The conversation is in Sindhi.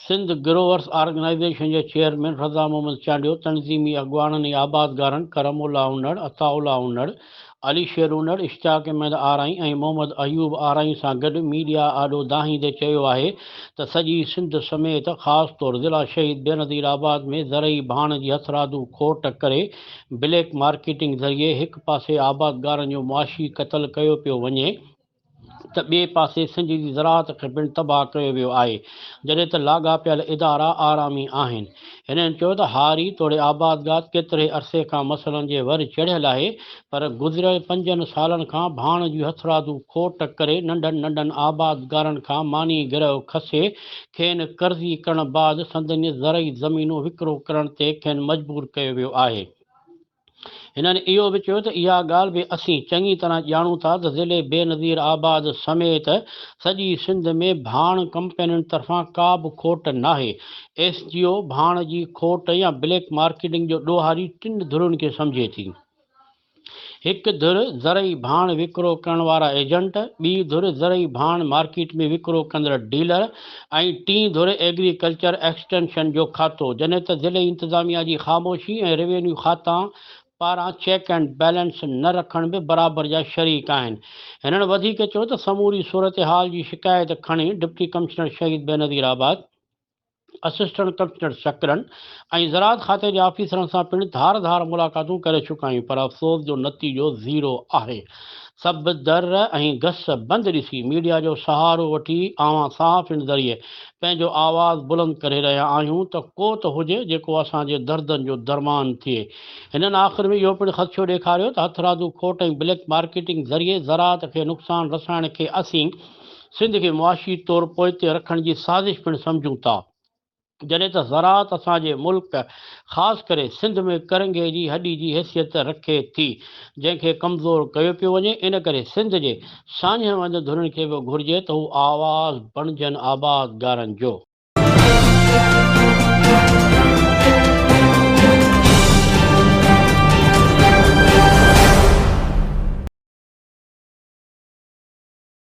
سنڌ گروورس آرگنائيزيشن جي چيئرمين رضا محمد چانڊيو، تنظيمي اڳواڻن ۽ آبادگارن ڪرم الله انڙ، عطاء الله انڙ، علي شير انڙ، اشتياق احمد آرائين ۽ محمد ايوب آرائين سان گڏ ميڊيا آڏو دانهيندي چيو آهي ته سڄي سنڌ سميت خاص طور ضلع شهيد بينظير آباد ۾ زرعي ڀاڻ جي هٿرادو کوٽ ڪري بليڪ مارڪيٽنگ ذريعي هڪ پاسي آبادگارن جو معاشي قتل ڪيو پيو وڃي ته ٻئي پاسي سنڌ جي زراعت کي پڻ تباهه ڪيو ويو آهي، جڏهن ته لاڳاپيل ادارا آرامي آهن. هنن چيو ته هاري توڙي آبادگار ڪيتري عرصي کان مسئلن جي ور چڙهيل آهي پر گذريل پنجن سالن کان ڀاڻ جي هٿرادو کوٽ ڪري ننڍن ننڍن آبادگارن کان ماني گرهه کسي کين قرضي ڪرڻ بعد سندن زرعي زمينون وڪرو ڪرڻ تي کين مجبور ڪيو ويو آهي. هنن اهو به چيو ته اها ڳالهه به اسين چڱي طرح ڄاڻون ٿا ته ضلعي بينظير آباد سميت سڄي سنڌ ۾ ڀاڻ ڪمپنين طرفان ڪا به کوٽ ناهي. ايس جي او ڀاڻ جي کوٽ يا بليڪ مارڪيٽنگ جو ڏوهاري ٽن ڌرين کي سمجهي ٿي. هڪ ڌر زرعي ڀاڻ وڪرو ڪرڻ وارا ايجنٽ، ٻي ڌر زرعي ڀاڻ مارڪيٽ ۾ وڪرو ڪندڙ ڊيلر ۽ ٽين ڌر ايگريڪلچر ايڪسٽينشن جو کاتو، جڏهن ته ضلعي انتظاميا جي خاموشي ۽ روينيو کاتان پاران چيڪ اينڊ بيلنس نه رکڻ به برابر جا شريڪ آهن. هنن وڌيڪ چيو ته سموري صورتحال جي شڪايت کڻي deputy commissioner Shaheed Benazirabad, assistant commissioner Sakrand ۽ زراعت کاتي جي آفيسرن سان پڻ ڌار ڌار ملاقاتون ڪري چڪا آهيون پر افسوس جو نتيجو زيرو آهي. سڀ در ۽ گس بند ڏسي ميڊيا جو سهارو وٺي اوهان صحافين ذريعي پنهنجو آواز بلند ڪري رهيا آهيون ته ڪو ته هجي جيڪو اسان جي دردن جو درمان ٿئي. هنن آخر ۾ اهو پڻ خدشو ڏيکاريو ته هٿرادو کوٽ ۽ بليڪ مارڪيٽنگ ذريعي زراعت کي نقصان رسائڻ کي اسين سنڌ کي معاشي طور پوئتي رکڻ جي سازش پڻ سمجهون ٿا. جڏهن ته زراعت اسان جي ملڪ خاص ڪري سنڌ ۾ ڪرنگهي جي هڏي جي حيثيت رکي ٿي، جنهن کي ڪمزور ڪيو پيو وڃي، ان ڪري سنڌ جي ساڃهه وند ڌرين کي به گهرجي ته هو آواز بڻجن آبادگارن جو.